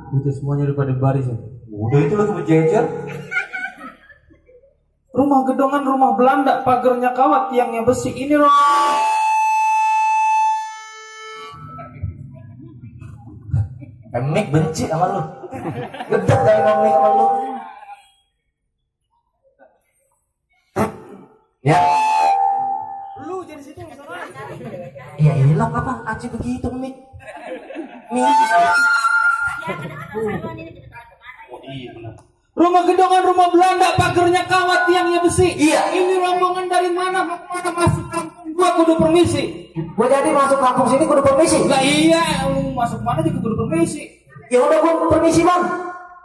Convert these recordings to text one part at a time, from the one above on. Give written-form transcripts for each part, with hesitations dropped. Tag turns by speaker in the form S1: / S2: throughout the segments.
S1: Udah semuanya udah pada baris ya.
S2: Udah itu lagi berjejer.
S1: Rumah gedongan rumah Belanda, pagarnya kawat, tiangnya besi. Ini loh.
S2: Mik benci sama lu. Gedek dari ngomong sama lu. Ya.
S1: Lu jadi situ sama.
S2: Iya hilang apa? Aci begitu Mik. Mik. Oh iya benar.
S1: Rumah gedongan rumah Belanda, pagarnya kawat, tiangnya besi.
S2: Iya.
S1: Ini rombongan dari mana? Mana masuk kampung gua kudu permisi.
S2: Gua jadi masuk kampung sini kudu permisi.
S1: Lah iya, lu masuk mana juga kudu permisi.
S2: Ya udah gua permisi bang.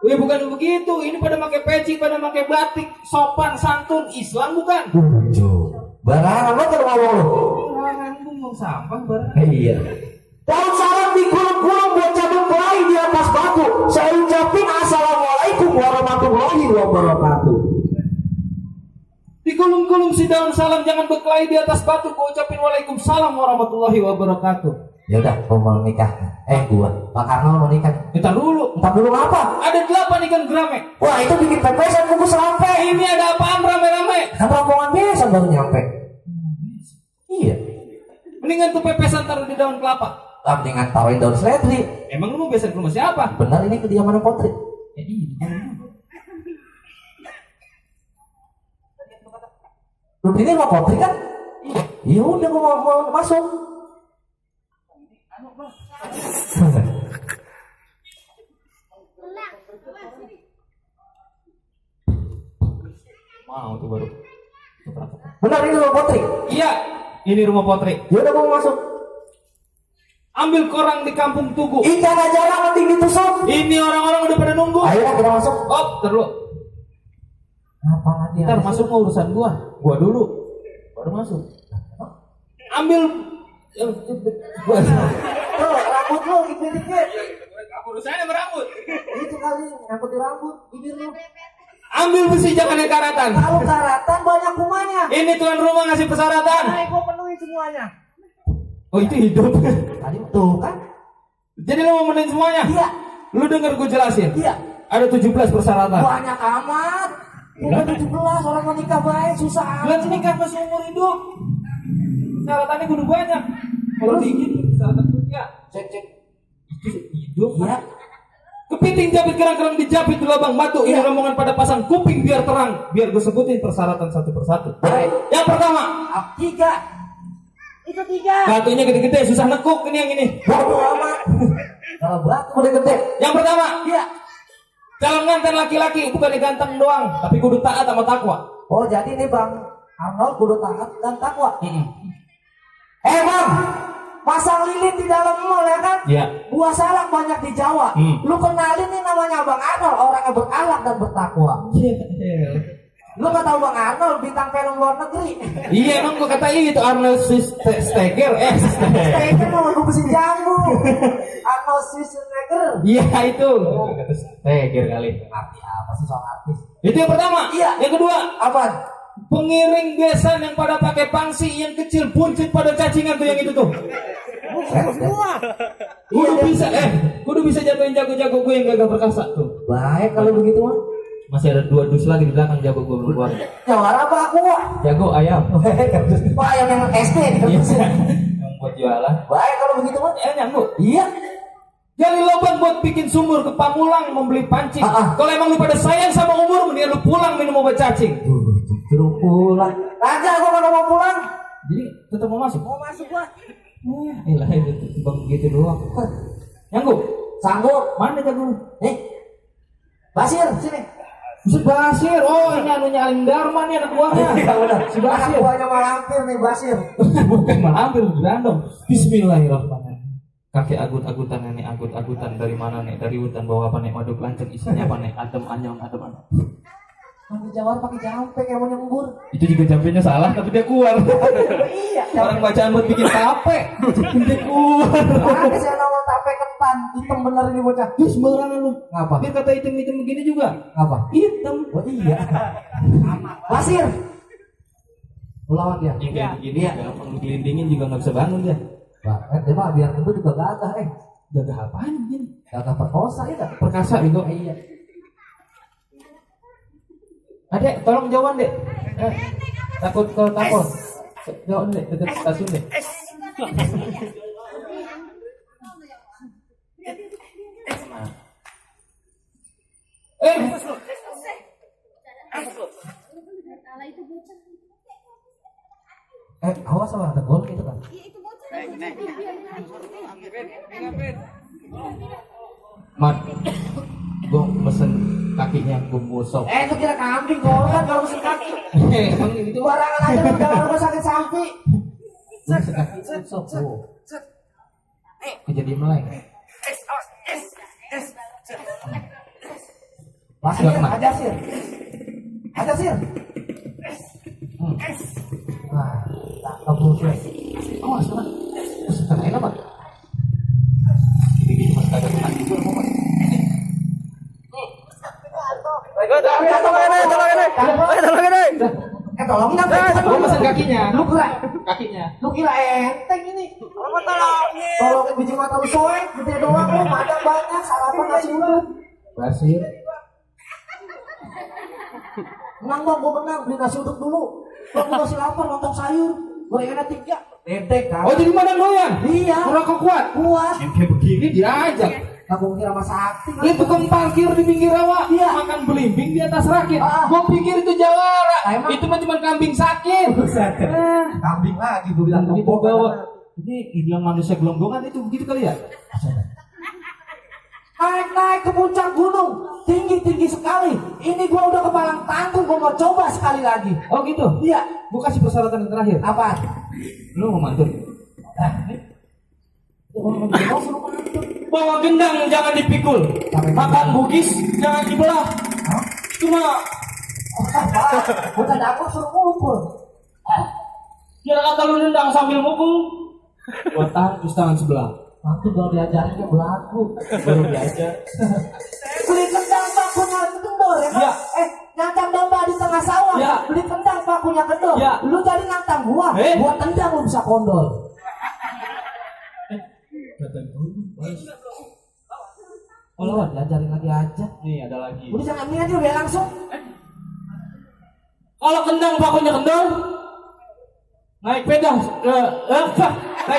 S1: Ya bukan begitu, ini pada pakai peci, pada pakai batik, sopan santun, Islam bukan?
S2: Barang apa kalau ngomong lu?
S1: Orang ngomong sampah barang.
S2: Iya. Daun salam di gulung-gulung buat cabut mulai di atas batu. Saya ucapin assalamualaikum warahmatullahi wabarakatuh.
S1: Digulung-gulung si daun salam jangan berkelahi di atas batu. Gua ucapin waalaikumsalam warahmatullahi wabarakatuh.
S2: Ya udah, gua mau nikah. Gua Pak Karno mau nikah.
S1: Kita dulu.
S2: Entar dulu apa?
S1: Ada 8 ikan gerame.
S2: Wah itu bikin pepesan kukus sampai.
S1: Ini ada apaan rame-rame?
S2: Kan rombongan biasa baru nyampe. Iya.
S1: Mendingan tuh pepesan taruh di daun kelapa.
S2: Ah, mendingan taruhin daun seledri.
S1: Emang lu mau beser ke rumah siapa?
S2: Benar ini kediaman Potri. Lu ini mau Potri kan? Iya udah gua mau masuk.
S1: Mau tuh baru.
S2: Benar ini rumah Potri.
S1: Iya, ini rumah Potri.
S2: Ya udah gua mau masuk.
S1: Ambil koran di kampung Tugu.
S2: Ikan ajaran mending ditusuk.
S1: Ini orang-orang udah pada nunggu.
S2: Ayo kita masuk.
S1: Oh, terus.
S2: Apa lagi?
S1: Ntar masuk mau urusan gua dulu. Baru masuk. Ambil gua.
S2: Tuh, rambut lu dikit-dikit.
S1: Urusannya berambut.
S2: Itu kali nyangkut di rambut, bibir lu.
S1: Ambil besi jangan yang karatan.
S2: Kalau karatan banyak kumanya.
S1: Ini tuan rumah ngasih persyaratan.
S2: Nah, gua penuhi semuanya.
S1: Oh itu hidup.
S2: Tadi tuh kan?
S1: Jadi lo mau menemuin semuanya?
S2: Iya.
S1: Lu denger gue jelasin?
S2: Iya.
S1: Ada 17 persyaratan.
S2: Banyak amat. Udah 17 orang mau nikah baik susah.
S1: Bulan nikah masih umur hidup. Syaratannya kudu banyak. Kalau dikit persyaratan ya.
S2: Cek.
S1: Itu hidup.
S2: Iya.
S1: Kepiting jabit kerang-kerang dijabit di lubang batu. Ini rombongan pada pasang kuping biar terang. Biar gue sebutin persyaratan satu persatu.
S2: Baik.
S1: Yang pertama.
S2: 3. Itu 3.
S1: Batunya gede-gede susah nekuk ini yang ini.
S2: Bodoh amat. Kalau batu udah gede.
S1: Yang pertama.
S2: Iya.
S1: Calon nganten laki-laki bukan ganteng doang, tapi kudu taat sama takwa.
S2: Oh jadi nih Bang Arnold kudu taat dan takwa. Bang, pasang lilin di dalam mall ya kan?
S1: Iya.
S2: Buah salak banyak di Jawa. Lu kenalin nih namanya Bang Arnold, orang yang berakhlak dan bertakwa. Lu gak tahu Bang Arnold bintang film luar negeri?
S1: Iya emang gua kata itu Arnold Schwarzenegger.
S2: Schwarzenegger mau lagu besi jambu. Arnold Schwarzenegger.
S1: Iya itu. Kata Schwarzenegger kali.
S2: Arti apa sih soal artis?
S1: Itu yang pertama.
S2: Iya.
S1: Yang kedua,
S2: Apa?
S1: pengiring besan yang pada pakai pangsi yang kecil buncit pada cacingan tuh yang itu tuh.
S2: Semua.
S1: Kudu bisa jatuhin jago-jago gue yang gagal perkasa tuh.
S2: Baik kalau begitu mah.
S1: Masih ada 2 dus lagi di belakang jago gue belum keluar.
S2: Nyawar apa aku?
S1: Jago ayam.
S2: Wah yang SD nih.
S1: Yang buat jualan.
S2: Baik kalau begitu mah.
S1: Nyambung.
S2: Iya.
S1: Gali lubang buat bikin sumur ke Pamulang membeli pancing. Kalau emang lu pada sayang sama umur, mendingan lu pulang minum obat cacing.
S2: Suruh pulang. Raja gua mana mau pulang.
S1: Jadi tetap mau masuk.
S2: Mau masuk gua.
S1: Ilah itu bang gitu doang. Nyanggup.
S2: Sanggup.
S1: Mana jago?
S2: Basir sini.
S1: Bisa Basir. Oh ini anunya Aling Dharma nih anak buahnya.
S2: Iya benar.
S1: Si Basir.
S2: Anak buahnya malampir nih Basir.
S1: Bukan malampir berandong. Bismillahirrahmanirrahim. Kakek agut-agutan nenek agut-agutan dari mana nek dari hutan bawa apa nek waduk lanceng isinya apa nek adem anyong.
S2: Kamu jawab pakai jampe kayak mau nyembur.
S1: Itu juga jampenya salah tapi dia keluar.
S2: Iya.
S1: Orang bacaan buat bikin tape. Dia keluar.
S2: Ada saya nama tape ketan hitam bener ini bocah.
S1: Ih sembarangan lu.
S2: Ngapa?
S1: Biar kata hitam-hitam begini juga.
S2: Ngapa?
S1: Hitam.
S2: Oh iya. Basir. Lawan dia.
S1: Iya begini ya. Kalau gelindingin juga nggak bisa bangun dia.
S2: Dia mah biar tentu juga gagah
S1: Gagah apaan ini?
S2: Gagah perkosa ya kan?
S1: Perkasa itu.
S2: Iya.
S1: Adek, tolong jauhan dek. Takut ke kapol. Jauhan dek, dekat stasiun dek.
S2: Awas sama ada gol gitu kan.
S1: Mat, gue pesen kakinya gue busok.
S2: Itu kira kambing korban kalau mesin kaki.
S1: Emang itu
S2: Barangan aja lu jalan rumah sakit sampai.
S1: pesen kaki busok. Kejadian meleng.
S2: Masih aja sih. Aja sih. Wah, tak bullshit.
S1: Oh, asal. Pesen kaki apa? Gitu mas kagak kena juga mau mas.
S2: Tolongin apa?
S1: Gue pesen kakinya.
S2: Lu kira
S1: Kakinya.
S2: enteng ini. Tolongin biji mata lu soek, gede doang lu, mata banyak, sarapan nasi uduk.
S1: Basir.
S2: Menang bang, gue menang, beli nasi uduk dulu. Bang, gue masih lapar, lontong sayur, gorengannya 3. Dedek kan?
S1: Oh jadi mana doyan?
S2: Iya.
S1: Merokok kuat.
S2: Kuat.
S1: Yang kayak begini diajak.
S2: Aku kira sama sakti.
S1: Dia tukang parkir di pinggir rawa,
S2: Iya.
S1: makan belimbing di atas rakit.
S2: Ah.
S1: Gua pikir itu jawara.
S2: Emang?
S1: Itu mah cuma kambing sakit.
S2: Kambing lagi, gue bilang
S1: Itu
S2: kebok.
S1: bawa. Ini dibilang manusia gelonggongan itu begitu kali ya?
S2: Naik ke puncak gunung, tinggi sekali. Ini gua udah kepalang tanggung, gua mau coba sekali lagi.
S1: Oh gitu?
S2: Iya.
S1: Gua kasih persyaratan yang terakhir.
S2: Apa?
S1: Lu mau mantul?
S2: Mau suruh mantul.
S1: Bawa gendang jangan dipikul. Makan bugis jangan dibelah.
S2: Hah?
S1: Cuma
S2: Udah dapur suruh ngumpul.
S1: kira kata lu nendang sambil mukul. Gua tahan terus tangan sebelah.
S2: Nanti kalau diajarin dia belagu.
S1: Baru diajar.
S2: Beli kendang pakunya kendor ya kan?
S1: Iya.
S2: Nyantang domba di tengah sawah.
S1: Iya.
S2: Beli kendang pakunya kendor.
S1: Iya.
S2: Lu jadi nantang gua. Gua tendang lu bisa kondor.
S1: Kata guru.
S2: Oh, diajarin lagi aja.
S1: Nih ada lagi.
S2: Udah jangan ini aja udah langsung.
S1: Kalau kendang pakunya kendor, naik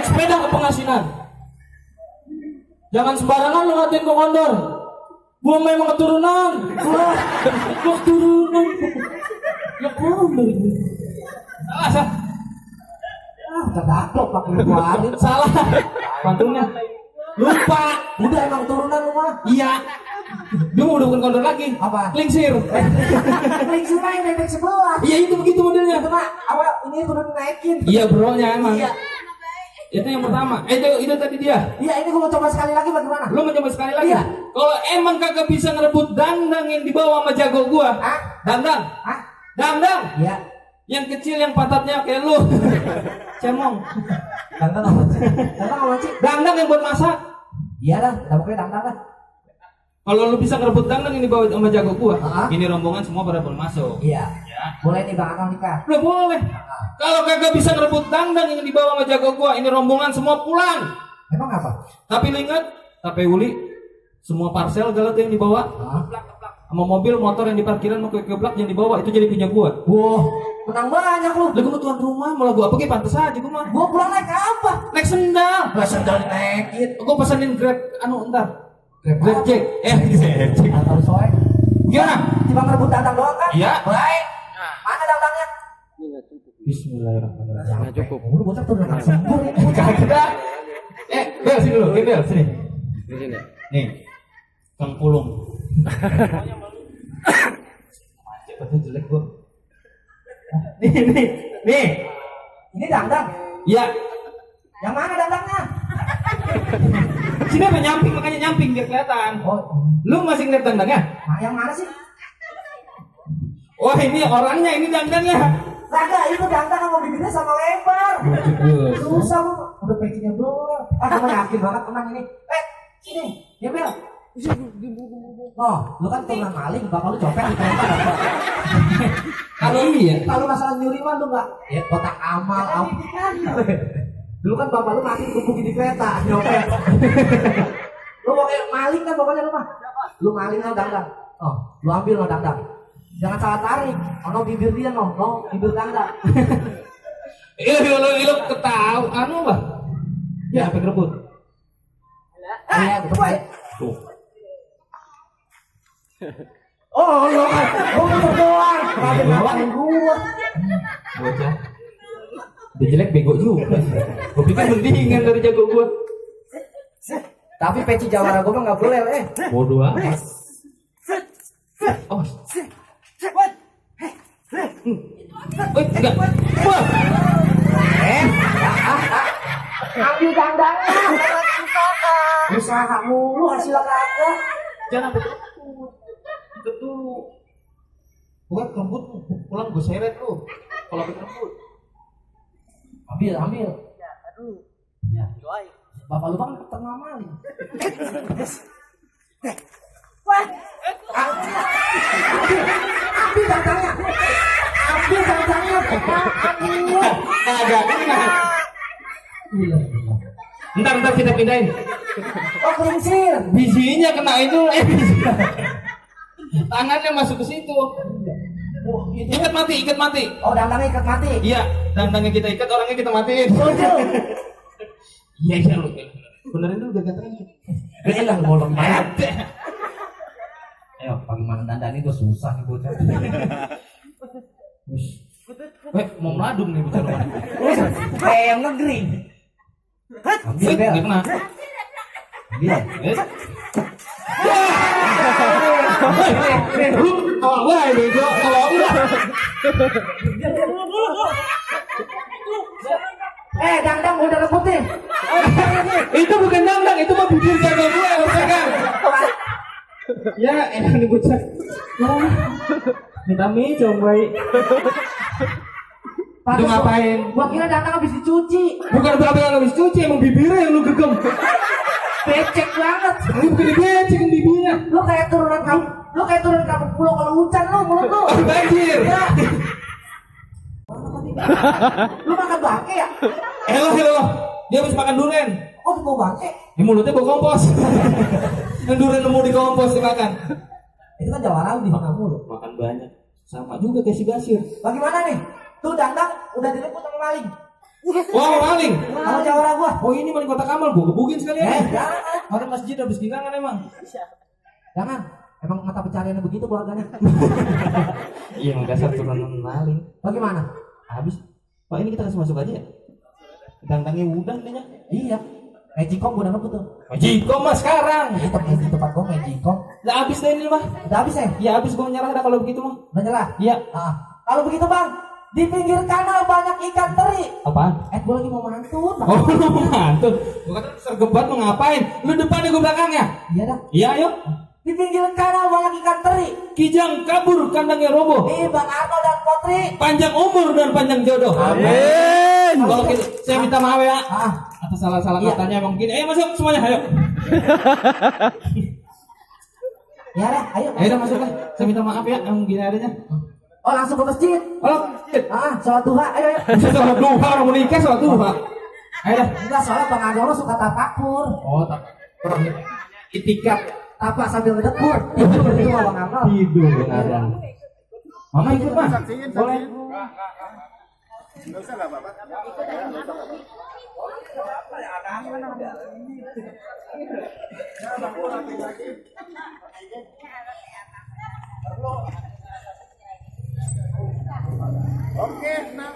S1: sepeda ke pengasinan. Jangan sembarangan lu ngatain gua kondor. Gua memang keturunan. Gua keturunan. Ya kondor. Salah.
S2: Kedaklok pakai gua adit.
S1: Salah. Pantungnya. Lupa.
S2: Udah emang turunan lu mah.
S1: Iya. Dia mau bukan kondor lagi.
S2: Apa?
S1: Lingsir.
S2: Link semua yang bebek sebelah.
S1: Iya itu begitu modelnya.
S2: Itu mah awal ini udah naikin.
S1: Iya bro-nya emang.
S2: Iya.
S1: Itu yang pertama. Itu tadi dia.
S2: Iya ini gua mau coba sekali lagi bagaimana?
S1: Lu mau coba sekali lagi?
S2: Iya.
S1: Kalau emang kagak bisa ngerebut dandang yang dibawa sama jago gua.
S2: Hah?
S1: Dandang.
S2: Hah?
S1: Dandang.
S2: Iya.
S1: Yang kecil yang pantatnya kayak lu. Cemong.
S2: Dandang apa sih? Dandang apa sih?
S1: Dandang yang buat masak.
S2: Iya dah, kita pakai dandang dah.
S1: Kalau lu bisa ngerebut dandang yang dibawa sama jago gua,
S2: Ah.
S1: ini rombongan semua pada boleh masuk.
S2: Iya.
S1: Ya.
S2: Boleh nih Bang Akang nikah.
S1: Udah boleh. Kalau kagak bisa ngerebut dandang yang dibawa sama jago gua, ini rombongan semua pulang.
S2: Emang apa?
S1: Tapi lu ingat, tape uli, semua parcel galat yang dibawa,
S2: Hah?
S1: sama mobil, motor yang di parkiran mau keblak yang dibawa itu jadi punya gua.
S2: Wah, menang banyak lu.
S1: Lah gua tuan rumah, malah gua apa pantes aja gua mah.
S2: Gua pulang naik apa?
S1: Naik sendal.
S2: Gak sendal naikin.
S1: Gua pesenin Grab entar.
S2: Grab
S1: Jack. Jack.
S2: Atau soek.
S1: Gimana?
S2: Cuma ngerebut dandang doang kan?
S1: Iya.
S2: Baik. Mana dandangnya?
S1: Bismillahirrahmanirrahim.
S3: Nggak cukup.
S2: Lu bocah tuh udah sempur ini bocah.
S1: Kagak. Bel sini dulu, Bel sini.
S3: Di sini.
S1: Nih. Kang Pulung. Macet betul jelek gua. Nih.
S2: Ini dandang.
S1: Iya.
S2: Yang mana dandangnya?
S1: Sini apa nyamping, makanya nyamping biar kelihatan.
S2: Oh,
S1: Lu masih ngeliat dandangnya?
S2: yang mana sih?
S1: Wah ini orangnya, ini dandangnya.
S2: Kagak, itu dandang sama bibirnya sama lebar. Susah lu. Udah pecinya belum. Kamu yakin banget menang ini. Sini, ya Bel. Oh, lu kan turunan maling, bakal lu copet di kereta.
S1: Kalau iya.
S2: Kalau masalah nyuri mah lu enggak. Ya kotak amal. Dulu kan bapak lu mati kumpulin di kereta, nyopet. maling kan pokoknya lu mah. Lu maling no dangdang. Oh, lu ambil no dangdang. Jangan salah tarik. Ono bibir dia no bibir dangdang.
S1: Lu ketahu anu bah. Ya, apa kerebut?
S2: Iya, gitu baik.
S1: Tuh.
S2: Oh, lu kan. Gua berdoa. Kaget ngapain gua.
S1: Bocah. Dia jelek bego juga. Gua pikir mendingan dari jago gua.
S2: Tapi peci jawara gua mah enggak boleh,
S1: Bodoh amat. Oh. Enggak. Wah.
S2: Ambil dangdangnya. Usaha mulu hasil kagak.
S1: Jangan sampai ikut dulu. Bukan kebut pulang gue seret lu. Kalau kebut.
S2: Ambil. Ya. Bapak lu kan tengah maling. Wah. Ambil dangdangnya.
S1: Agak kena. Ntar kita pindahin.
S2: Oh, kelingsir.
S1: Bijinya kena itu. Tangannya masuk ke situ.
S2: Oh, itu.
S1: Ikat mati.
S2: Oh, dangdangnya ikat mati.
S1: Iya, dangdangnya kita ikat, orangnya kita matiin. Iya lu. Benerin dulu udah ganteng.
S2: Beneran bolong banget. Ayo, bagaimana dandan itu susah nih bocah.
S1: Mau meladung nih bicara mana?
S2: Kayak yang negeri. Ambil bel.
S1: Nggak kena.
S2: Ambil.
S1: Lu tolong lah ini, tolong lah.
S2: Dangdang udah rebutin.
S1: Itu bukan dangdang, itu mah bibir jago gue yang pegang. Ya, enak nih bocah. Minta mie coba. Lu ngapain?
S2: Gua kira dangdang habis dicuci.
S1: Bukan yang habis cuci, emang bibirnya yang lu gegem.
S2: Becek banget.
S1: Ini bukan dibecek yang bibirnya.
S2: Lu kayak turunan kampung pulau kalau hujan lu mulut lu.
S1: Banjir.
S2: Ya. Lu makan bangke ya?
S1: Hello. Dia habis makan durian.
S2: Oh, mau bangke?
S1: Di mulutnya bau kompos. Yang durian nemu di kompos dimakan.
S2: Itu kan jawara di makan mulu.
S1: Makan banyak. Sama juga kayak si Basir.
S2: Bagaimana nih? Tuh dangdang udah direbut sama maling.
S1: Wah, maling.
S2: Sama jawara gua.
S1: Oh, ini maling Kota Kamal, gua gebugin sekalian.
S2: Jangan.
S1: Orang masjid habis gilangan emang.
S2: Jangan. Emang mata pencariannya begitu keluarganya.
S1: Iya, emang dasar turunan maling.
S2: Bagaimana?
S1: Habis. Pak, ini kita kasih masuk aja ya? Dangdangnya udah kayaknya.
S2: Iya. Magicom gua udah ngebut tuh.
S1: Magicom mas sekarang.
S2: Di tempat gua Magicom.
S1: Udah habis deh ini mah.
S2: Udah habis ya?
S1: Ya habis gua nyerah dah kalau begitu mah.
S2: Udah nyerah?
S1: Iya.
S2: Kalau begitu bang, di pinggir kanal banyak ikan teri.
S1: Apaan?
S2: Gua lagi mau mantun.
S1: Oh, lu mau mantun. Gua kata sergebat mau ngapain? Lu depannya gua belakangnya.
S2: Iya dah.
S1: Iya, ayo.
S2: Di pinggir kanal banyak ikan teri.
S1: Kijang kabur kandangnya roboh.
S2: Bang Arno dan Potri.
S1: Panjang umur dan panjang jodoh.
S3: Amin.
S1: Kalau gitu, saya minta maaf ya. Atas salah-salah
S2: Iya.
S1: katanya emang gini. Ayo masuk semuanya, ayo.
S2: Ya dah, ayo.
S1: Ayo dah masuk lah. Saya minta maaf ya, emang gini adanya.
S2: Oh, langsung ke masjid.
S1: Oh,
S2: Sholat duha, ayo.
S1: bisa sholat duha, orang mau nikah sholat duha. Ayo dah.
S2: Enggak, soalnya Bang Arno suka tapakur.
S1: Oh, tak. Itikat.
S2: Tapak sambil ngedekur. Itu itu Bang Arno.
S1: Tidur ada. Mama ikut mah. Boleh.
S3: Oke, nah.